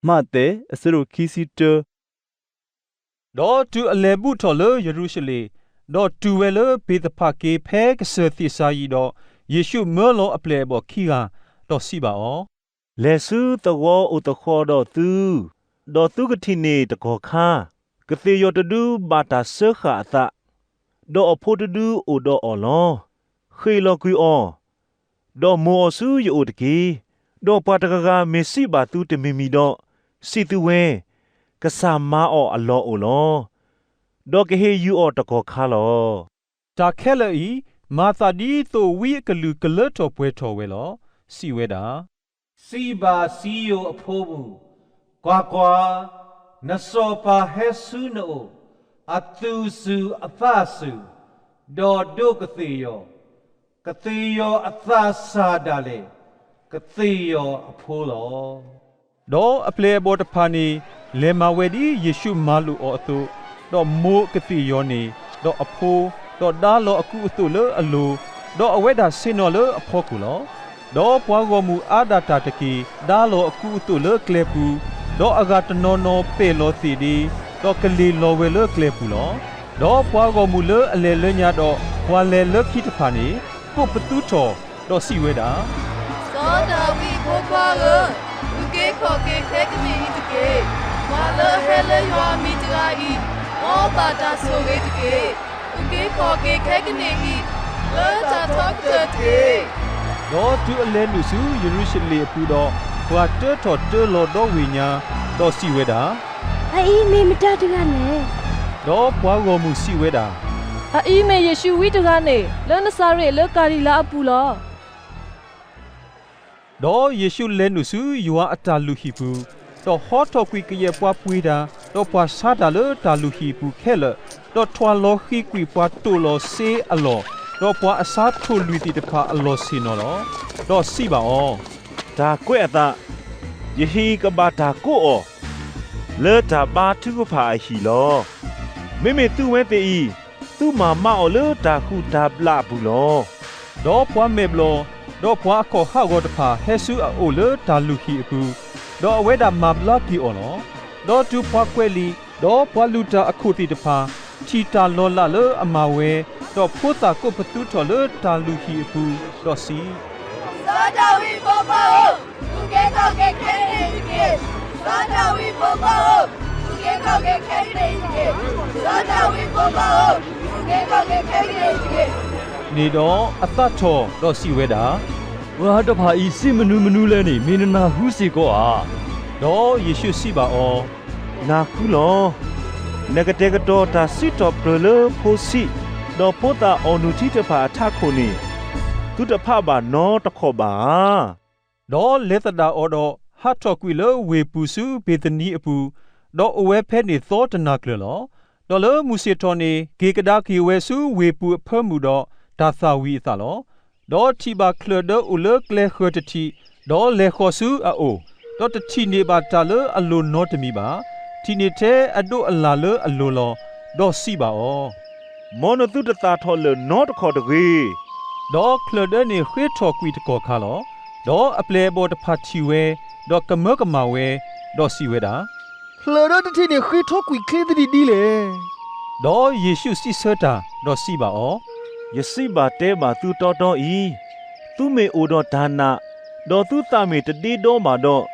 မးသဲ အဆၢဒိၣ်ခံဆံတၢ ဒီးတုၤအလဲၤဘူၣ်ထီၣ်လၢယရူၤၡလ့ၣ်, ဒီးတုၤဝဲလၢဘ့းသဖၤက့ဖဲကစၢၢ်သ့ၣ်စၤယံးဒီး, ယ့ၣ်ရှူးမၢလီၤအပျဲၢ်အဘီၣ်ခံဂၤ, ဒီးစံးဘၣ်အီၤ, လဲၤဆူသဝီအိၣ်သဃီၤဒီးသု, ဒီးသုကထံၣ်န့ၢ်တကီၢ်ခါ, ကသ့ၣ်ယီၤတဒုဘၣ်တၢ်စၢဃာ်အသး, ဒီးအဖိတဒုအိၣ်ဒီးအီၤလီၤ. ဃ့ၢ်လီၤကွံာ်အီၤ, ဒီးမိၢ်အီၤဆူယအိၣ်တက့ၢ်. ဒီးပှၤတဂၤဂၤမ့ၢ်စံးဘၣ်သုတမံၤမံၤဒီး, စံးသုဝဲ, ကစၢ်မၤအီၤအလီၢ်အိၣ်လီၤ. ဒီးကဟ့ၣ်ယုၢ်အီၤတကီၢ်ခါလီၤ. တၢ်ခဲလၢာ်အံၤ, မၤသးဒ်သိးဝံအကလုၢ်ကလၢထီၣ်ပှဲၤထီၣ်ဝဲလီၤ. စံးဝဲဒၣ်, စံးဘၣ်စံယိၣ်အဖိပူၤ, ကွၢ်ကွၢ်, နစီၤပၤဟဲဆူနအိၣ်, အသူၣ်စူၤအသးစူၤ, ဒီးဒိးကသ့ၣ်ယီၤ, ကသ့ၣ်ယီၤအသးစၢ်ဒၣ်လဲာ်, ကသ့ၣ်ယီၤအဖိလီၤ. ဒီးအပျဲၢ်အဘီၣ်တဖၣ်န့ၣ် လဲၤမၤဝဲဒ်ယ့ၣ်ရှူးမၤလိာ်အီၤအသိး, ဒီးမိၢ်ကသ့ၣ်ယီၤန့ၢ်, ဒီးအဖိ, ဒီးဒါလီၤအကူအသိးလၢအလိၤ, ဒီးအဝဲဒၣ်ဆ့ၣ်နီၤလၢအဖီခိၣ်လီၤ. ဒီးပှၤဂီၢ်မုၢ်အါဒၣ်တၢ်တက့ၢ်, ဒါလီၤအကူအသိးလၢကျဲပူၤ, ဒီးအဂၤတနီၤနီၤပဲာ်လီၤသ့ၣ်ဒ့, ဒီးကလ့ၤလီၤဝဲလၢကျဲပူၤလီၤ. ဒီးပှၤဂီၢ်မုၢ်လၢအလဲၤလၢညါဒီးပှၤလဲၤလၢခံတဖၣ်န့ၣ်, ကိးပသူထီၣ်, ဒီးစံးဝဲဒၣ်, စီၤဒၤဝံးအဖိခွါဧၢ, အုၣ်က့ၤခီၣ်က့ၤခဲကနံၣ်အံၤတက့ၢ်. ပှၤလၢအဟဲလၢယွၤအမံၤတဂၤအံၤ, အီဘၣ်တၢ်ဆိၣ်ဂ့ၤတက့ၢ်. အုၣ်က့ၤခီၣ်က့ၤခဲကနံၣ်အံၤ, လၢတၢ်ထီကတၢၢ်တက့ၢ်. ဒီးတုၤအလဲၤနုာ်ဆူယရူၤၡလ့ၣ်အပူၤဒီး, ပှၤတၢထီၣ်တၢလီၤဒီဝ့ၢ်ညါ, ဒီးစံးဝဲဒၣ်, အအံၤမ့ၢ်မတၤတဂၤလဲၣ်. ဒီးပှၤဂီၢ်မုၢ်စံးဝဲဒၣ်, အအံၤမ့ၢ်ယ့ၣ်ရှူးဝံတဂၤန့ၣ်, လၢနစၤရ့းလၢကၤလံၤလါအပူၤလီၤ. ဒီးယ့ၣ်ရှူးလဲၤနုာ်ဆူယွၤအတၢ်လုၢ်ဟံၣ်ပူၤ, ဒီးဟီထီၣ်ကွံာ်ကယဲၢ်ပှၤပှ့ၤတၢ်, ဒီးပှၤဆါတၢ်လၢတၢ်လုၢ်ဟံၣ်အပူၤခဲလၢာ်, ဒီးထွၢ်လီၤဃံၤကွံာ်ပှၤတိၢ်လီၤစ့အလီၢ်, ဒီးပှၤအဆါထိၣ်လွံၢ်သ့ၣ်တဖၣ်အလီၢ်ဆ့ၣ်နီၤလီၤ. ဒီးစံးဘၣ်အီၤ, တၢ်ကွဲးအသး, ယဟံၣ်ကဘၣ်တၢ်ကိးအီၤ လၢတၢ်ဘါထုကဖၣ်အဟံၣ်လီၤ. မ့မ့ၢ်သုဝဲသ့ၣ်အံၤ, သုမၤမါအီၤလၢတၢ်ဟုၣ်တၢ်ဘျးအပူၤလီၤ. ဒီးပှၤမဲာ်ဘျီၣ်, ဒီးပှၤအခီၣ်ဟးဂီၤတဖၣ်ဟဲဆူအအိၣ်လၢတၢ်လုၢ်ဟံၣ်အပူၤ, ဒီးအဝဲဒၣ်မၤဘျါက့ၤအီၤလီၤ. ဒီးတုၤပှၤကွဲးလံာ်, ဒီးပှၤလုၢ်တၢ်အခိၣ်သ့ၣ်တဖၣ်, ထံၣ်တၢ်လီၤလးလၢအမၤဝဲ, ဒီးဖိသၣ်ကိးပသူထီၣ်လၢတၢ်လုၢ်ဟံၣ်အပူၤ, ဒီးစံး, စီၤဒၤဝံးအဖိခွါဧၢ, အုၣ်က့ၤခီၣ်က့ၤခဲကနံၣ်အံၤတက့ၢ်. စီၤဒၤဝံးအဖိခွါဧၢ, အုၣ်က့ၤခီၣ်က့ၤခဲကနံၣ်အံၤတက့ၢ်. စီၤဒၤဝံးအဖိခွါဧၢ, အုၣ်က့ၤခီၣ်က့ၤခဲကနံၣ်အံၤတက့ၢ်. န့ၣ်ဒီးအသးထီၣ်, ဒီးစံးဝဲဒၣ်, ပှၤတဖၣ်အံၤစံးမနုၤမနုၤလဲၣ်န့ၣ် မ့ၢ်နနၢ်ဟူစ့ၢ်ကီးဧါ. ဒီးယ့ၣ်ရှူးစံးဘၣ်အီၤ, နၢ်ဟူလီၤ. နကတဲာ်ကတီၤတၢ်စံးထီၣ်ပတြၢၤလၢဖိဆံး, ဒီးဖိသၣ်အီၣ်နုၢ်ထံတဖၣ်အထးခိၣ်န့ၣ်, သုတဖးဘၣ်နီတခီၣ်ဘၣ်ဧါ. ဒီးလဲၤသဒၣ်အီၤဒီး, ဟးထီၣ်ကွံာ်လၢဝ့ၢ်ပူၤဆူဘ့ၤသနံအပူၤ, ဒီးအိၣ်ဝဲဖဲန့ၣ်သီတနၤကျၢၤလီၤ. ဒီးလၢမုၢ်ဆ့ၣ်ထီၣ်န့ၣ်, က့ၤကဒါက့ၤဝဲဆူဝ့ၢ်ပူၤအဖၢမုၢ်ဒီး, တၢ်သၣ်ဝံၤအသးလီၤ. ဒီးထံၣ်ဘၣ်ချၢၣ်ဒၢအိၣ်လၢကျဲဃၢၤတထံး, ဒီးလဲၤဃီၤဆူအအိၣ်, ဒီးတထံၣ်န့ၢ်ဘၣ်တၢ်လၢအလိၤနီတမံၤဘၣ်. ထံၣ်န့ၢ်ထဲအဒိးအလၣ်လၢအလိၤလီၤ. ဒီးစံးဘၣ်အီၤ, မ်နသုတသၣ်ထီၣ်လၢာ်နီတခီၣ်တဂ့ၤ. ဒီးချၢၣ်ဒၢန့ၣ်ဃ့ထီၣ်ကွံာ်တကီၢ်ခါလီၤ. ဒီးအပျဲၢ်အဘီၣ်တဖၣ်ထံၣ်ဝဲ, ဒီးကမၢကမၣ်ဝဲ, ဒီးစံးဝဲဒၣ်, ချၢၣ်ဒၢတထံၣ်န့ၣ်ဃ့ထီၣ်ကွံာ်ချ့သဒံးဒ်လဲၣ်. ဒီးယ့ၣ်ရှူးစံးဆၢတၢ်, ဒီးစံးဘၣ်အီၤ, ယစံးဘၣ်တဲဘၣ်သုတီတီအံၤ, သုမ့ၢ်အိၣ်ဒီးတၢ်နာ်, ဒီးသုသးမ့ၢ်တဒ့ဒီဘၣ်ဒီး,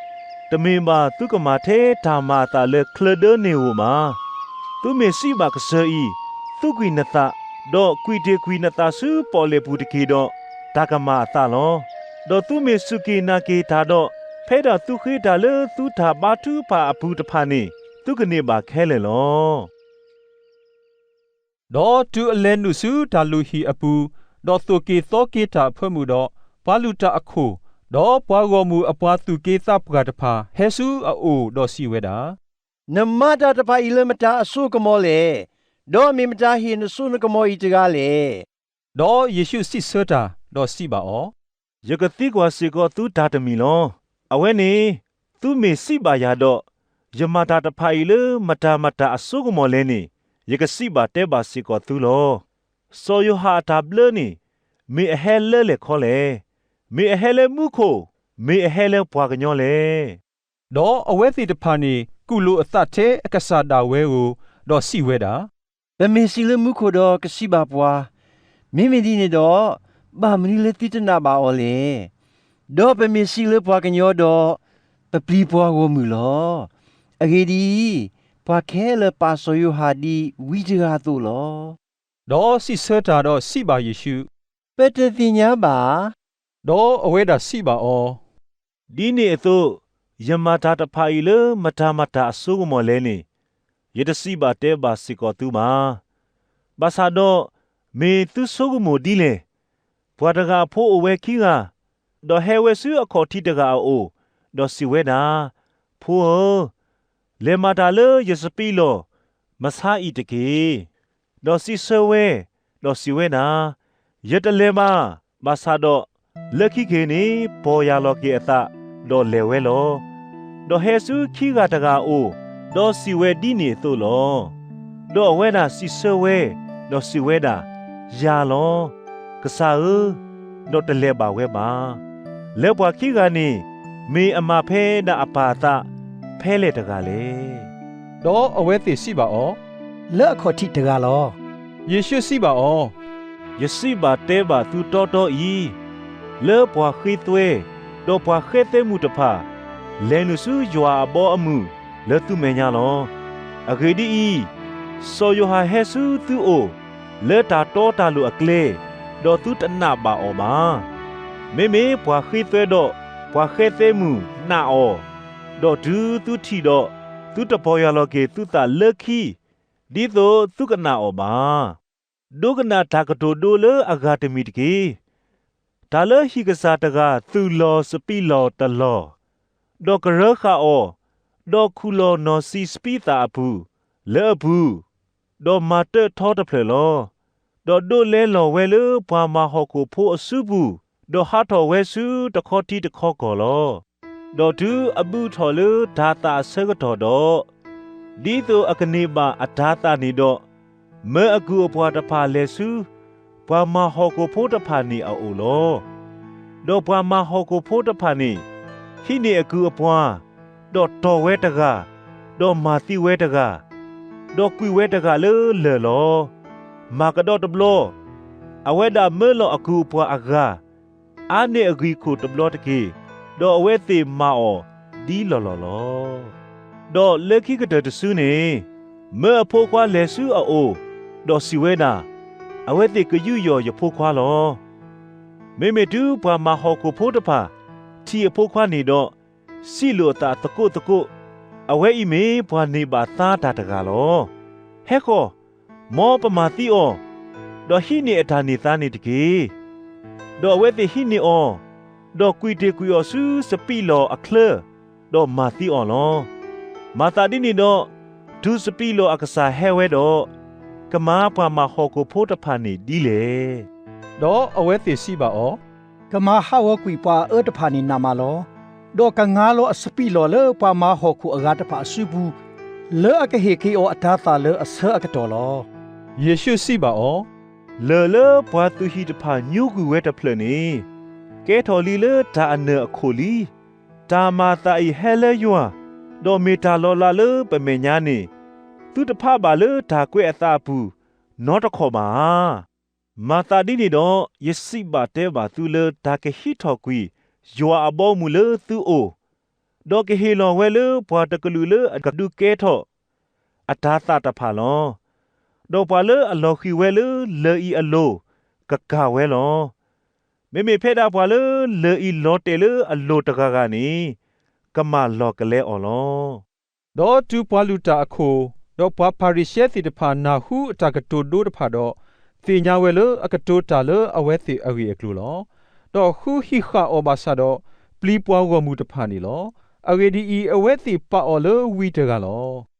တမ့ၢ်ဘၣ်သုကမၤထဲတၢ်မၤအသးလၢချၢၣ်ဒၢန့ၣ်ဧိၤဘၣ်. သုမ့ၢ်စံးဘၣ်ကစၢၢ်အံၤ, သူၣ်ကွံာ်နသး, ဒီးကွံာ်တ့ၢ်ကွံာ်နသးဆူပီၣ်လဲၣ်ပူၤတက့ၢ်ဒီး, တၢ်ကမၤအသးလီၤ. ဒီးသုမ့ၢ်စူၢ်က့ၤနာ်က့ၤတၢ်ဒီး, ဖဲဒၣ်သုဃ့တၢ်လၢသုတၢ်ဘါထုကဖၣ်အပူၤတဖၣ်န့ၣ်, သုကန့ၢ်ဘၣ်ခဲလၢာ်လီၤ. ဒီးတုၤအလဲၤနုာ်ဆူတၢ်လုၢ်ဟံၣ်အပူၤ, ဒီးသိၣ်က့ၤသီက့ၤတၢ်အဖၢမုၢ်ဒီး, ပှၤလုၢ်တၢ်အခိၣ်, ဒီးပှၤဂီၢ်မုၢ်အပှၤသူၣ်က့သးပှၢ်တဖၣ် ဟဲဆူအအိၣ်, ဒီးစံးဝဲဒၣ်, နမၤတၢ်တဖၣ်အံၤလၢမတၤအစိကမီၤလဲၣ်. ဒီးမ့ၢ်မတၤဟ့ၣ်နစိနကမီၤအံၤတဂၤလဲၣ်. ဒီးယ့ၣ်ရှူးစံးဆၢတၢ်, ဒီးစံးဘၣ်အီၤ, ယကသံကွၢ်စ့ၢ်ကီးသုတၢ်တမံၤလီၤ. အဝဲန့ၣ်, သုမ့ၢ်စံးဘၣ်ယၤဒီး, ယမၤတၢ်တဖၣ်အံၤလၢမတၤမတၤအစိကမီၤလဲၣ်န့ၣ်, ယကစံးဘၣ်တဲဘၣ်စ့ၢ်ကီးသုလီၤ. စီၤယိၤဟၣ်အတၢ်ဘျၢန့ၣ်, မ့ၢ်အဟဲလၢလဲၣ်ခီလဲၣ်. မ့ၢ်အဟဲလၢမူခိၣ်, မ့ၢ်အဟဲလၢပှၤကညီလဲၣ်. ဒီးအဝဲသ့ၣ်တဖၣ်န့ၣ် ကူၣ်လိာ်အသးထဲအကစၢ်ဒၣ်ဝဲဧိၤ, ဒီးစံးဝဲဒၣ်, ပမ့ၢ်စံးလၢမူခိၣ်ဒီးကစံးဘၣ်ပှၤ, မ့မ့ၢ်ဒ်န့ၣ်ဒီး, ဘၣ်မနုၤလၢသုတနာ်ဘၣ်အီၤလဲၣ်. ဒီးပမ့ၢ်စံးလၢပှၤကညီဒီး, ပပျံၤပှၤဂီၢ်မုၢ်လီၤ. အဂ့ၢ်ဒ်အံၤ, ပှၤခဲလၢာ်ပာ်စီၤယိၤဟၣ်ဒ်ဝံတဂၤအသိးလီၤ. ဒီးစံးဆၢတၢ်ဒီးစံးဘၣ်ယ့ၣ်ၡူး, ပတသ့ၣ်ညါဘၣ်. ဒီးအဝဲဒၣ်စံးဘၣ်အီၤ, ဒ်န့ၣ်အသိး, ယမၤတၢ်တဖၣ်အံၤလၢမတၤမတၤအစိကမီၤလဲၣ်န့ၣ်, ယတစံးဘၣ်တဲဘၣ်စ့ၢ်ကီးသုဘၣ်. ဘၣ်ဆၣ်ဒီး, မ့ၢ်သုဆိကမိၣ်ဒ်လဲၣ်. ပှၤတဂၤအဖိအိၣ်ဝဲခံဂၤ, ဒီးဟဲဝဲဆူအခီၣ်ထံးတဂၤအအိၣ်, ဒီးစံးဝဲဒၣ်, ဖိဧၢ, လဲၤမၤတၢ်လၢယစပံးလီၢ် မဆါအံၤတက့ၢ်. ဒီးစံးဆၢဝဲ, ဒီးစံးဝဲဒၣ်, ယတလဲၤဘၣ်. ဘၣ်ဆၣ်ဒီး, လၢခံက့ၤန့ၣ် ပီၢ်ယၢ်လီၤက့ၤအသး, ဒီးလဲၤဝဲလီၤ. ဒီးဟဲဆူခံဂၤတဂၤအအိၣ်, ဒီးစံးဝဲဒ်န့ၣ်အသိးလီၤ. ဒီးအဝဲဒၣ်စံးဆၢဝဲ, ဒီးစံးဝဲဒၣ်, ယၢ်လီၤ, ကစၢ်ဧၢ, ဒီးတလဲၤဘၣ်ဝဲဘၣ်. လၢပှၤခံဂၤန့ၣ်, မ့ၢ်အမၤဖဲဒၣ်အပၢ်အသးဖဲလဲၣ်တဂၤလဲၣ်. ဒီးအဝဲသ့ၣ်စံးဘၣ်အီၤ, လၢအခီၣ်ထံးတဂၤလီၤ. ယ့ၣ်ၡူးစံးဘၣ်အီၤ, ယစံးဘၣ်တဲဘၣ်သုတီတီအံၤ, လၢပှၤဃ့သွဲ, ဒီးပှၤဃဲသဲမုၣ်တဖၣ်, လဲၤနုာ်ဆူယွၤအဘီအမုၢ်လၢသုမဲာ်ညါလီၤ. အဂ့ၢ်ဒ်အံၤ, စီၤယိၤဟၣ်ဟဲဆူသုအိၣ်, လၢတၢ်တီတၢ်လိၤအကျဲ, ဒီးသုတနာ်ဘၣ်အီၤဘၣ်. မ့မ့ၢ်ပှၤဃ့သွဲဒီးပှၤဃဲသဲမုၣ်နာ်အီၤ, ဒီးတုၤသုထံၣ်ဒီး, သုတပီၢ်ယၢ်လီၤက့ၤသုသးလၢခံ, ဒ်သိးသုကနာ်အီၤဘၣ်. ဒိကနၣ်တၢ်ကတိၤဒိလၢအဂၤတမံၤတက့ၢ်. တၢ်လၢဟံၣ်ကစၢ်တဂၤသုးလီၤစပံးလီၢ်တလီၢ်, ဒီးကရၢဃာ်အီၤ, ဒီးခူၣ်လီၤနီၢ်စံးစပံးသၣ်အပူၤ, လၢအပူၤ, ဒီးမၤတၢၢ်ထီတဖျၢၣ်လီၤ. ဒီးဒိးလဲလီၤဝဲလၢပှၤမၤဟီၣ်ခိၣ်ဖိအစုပူၤ, ဒီးဟးထီၣ်ဝဲဆူတခီထံတခီကီၢ်လီၤ. ဒီးတုၤအဘုၣ်ထီၣ်လၢတၤသၣ်အဆၢကတီၢ်ဒီး, ဒ်သိးအကန့ၢ်ဘၣ်အတၤသၣ်န့ၣ်ဒီး, မၢအကုၢ်အပှၤတဖၣ်လဲၤဆူ, ပှၤမၤဟီၣ်ခိၣ်ဖိတဖၣ်န့ၣ်အအိၣ်လီၤ. ဒီးပှၤမၤဟီၣ်ခိၣ်ဖိတဖၣ်န့ၣ်, ဟံးန့ၢ်အကုၢ်အပှၤ, ဒီးတီၢ်ဝဲတဂၤ, ဒီးမၤသံဝဲတဂၤ, ဒီးကွံာ်ဝဲတဂၤလၢလၢၢ်လီၤ. မၤကဒီးတဘျီ, အဝဲဒၣ်မၢလီၤအကုၢ်အပှၤအဂၤ, အါန့ၢ်အဂံၢ်ခိၣ်တဘျီတက့ၢ်, ဒီးအဝဲသ့ၣ်မၤအီၤဒ်လီၢ်လီၢ်လီၤ. ဒီးလၢခံကတၢၢ်တစုန့ၣ်, မၢအဖိခွါလဲၤဆူအအိၣ်, ဒီးစံးဝဲဒၣ်, အဝဲသ့ၣ်ကယူးယီၣ်ယဖိခွါလီၤ. မ့မ့ၢ်တုၤပှၤမၤဟီၣ်ခိၣ်ဖိတဖၣ်ထံၣ်အဖိခွါန့ၣ်ဒီး, စံးလိာ်အသးသကိးသကိး, အဝဲအံၤမ့ၢ်ပှၤန့ၢ်ဘၣ်သါတၢ်တဂၤလီၤ. ဟဲဃီ, မ်ပမၤသံအီၤ, ဒီးဟံးန့ၢ်အတၢ်န့ၢ်သါန့ၣ်တက့ၢ်. ဒီးအဝဲသ့ၣ်ဟံးန့ၢ်အီၤ, ဒီးကွံာ်တ့ၢ်ကွံာ်အီၤဆူစပံးလီၢ်အချၢ, ဒီးမၤသံအီၤလီၤ. မၤသးဒ်န့ၣ်ဒီး, တုၤစပံးလီၢ်အကစၢ်ဟဲဝဲဒီး, ကမၤပှၤမၤဟီၣ်ခိၣ်ဖိတဖၣ်န့ၣ်ဒ်လဲၣ်. ဒီးအဝဲသ့ၣ်စံးဘၣ်အီၤ, ကမၤဟးဂီၤကွံာ်ပှၤအအၢတဖၣ်န့ၣ်နးမးလီၤ. ဒီးကငါလီၤအစပံးလီၢ်လၢပှၤမၤဟီၣ်ခိၣ်အဂၤတဖၣ်အစုပူၤ, လၢအကဟ့ၣ်က့ၤအီၤအတၤသၣ်လၢအဆၢအကတီၢ်လီၤ. ယ့ၣ်ၡူးစံးဘၣ်အီၤ, လၢၢ်လၢပှၤသုးဟံၣ်တဖၣ်ညိကွံာ်ဝဲတဖျၢၣ်န့ၣ်, ကဲထီၣ်လံလၢတၢ်အနၢၣ်အခိၣ်လံ. တၢ်မၤအသးအံၤဟဲလၢယွၤ, ဒီးမ့ၢ်တၢ်လီၤလးလၢပမဲာ်ညါန့ၣ်, သုတဖးဘၣ်လၢတၢ်ကွဲးအသးအပူၤနီတခီၣ်ဘၣ်ဧါ. မၤသးဒ်န့ၣ်ဒီး, ယစံးဘၣ်တဲဘၣ်သုလၢတၢ်ကဟံးထီၣ်ကွံာ်ယွၤအဘီအမုၢ်လၢသုအိၣ်, ဒီးကဟ့ၣ်လီၤဝဲလၢပှၤတကလုာ်လၢအကဒုးကဲထီၣ်အတၤသၣ်တဖၣ်လီၤ. ဒီးပှၤလၢအလီၤဃံၤဝဲလၢလၢၢ်အံၤအလိၤ, ကကၢ်ဝဲလီၤ. မ့မ့ၢ်ဖဲဒၣ်ပှၤလၢလၢၢ်အံၤလီၤတဲာ်လၢအလိၤတဂၤဂၤန့ၣ်, ကမၢ်လီၢ်ကလဲအီၤလီၤ. ဒီးတုၤပှၤလုၢ်တၢ်အခိၣ်, ဒီးပှၤဖၤရံၤၡဲသ့ၣ်တဖၣ်နၢ်ဟူအတၢ်ကတိၤဒိတဖၣ်ဒီး, သ့ၣ်ညါဝဲလၢအကတိၤတၢ်လၢအဝဲသ့ၣ်အဂ့ၢ်အကျိၤလီၤ. ဒီးဃုဟံးဃာ်အီၤဘၣ်ဆၣ်ဒီး, ပျံၤပှၤဂီၢ်မုၢ်တဖၣ်န့ၣ်လီၤ. အဂ့ၢ်ဒ်အံၤ, အဝဲသ့ၣ်ပာ်အီၤလၢဝံတဂၤလီၤ.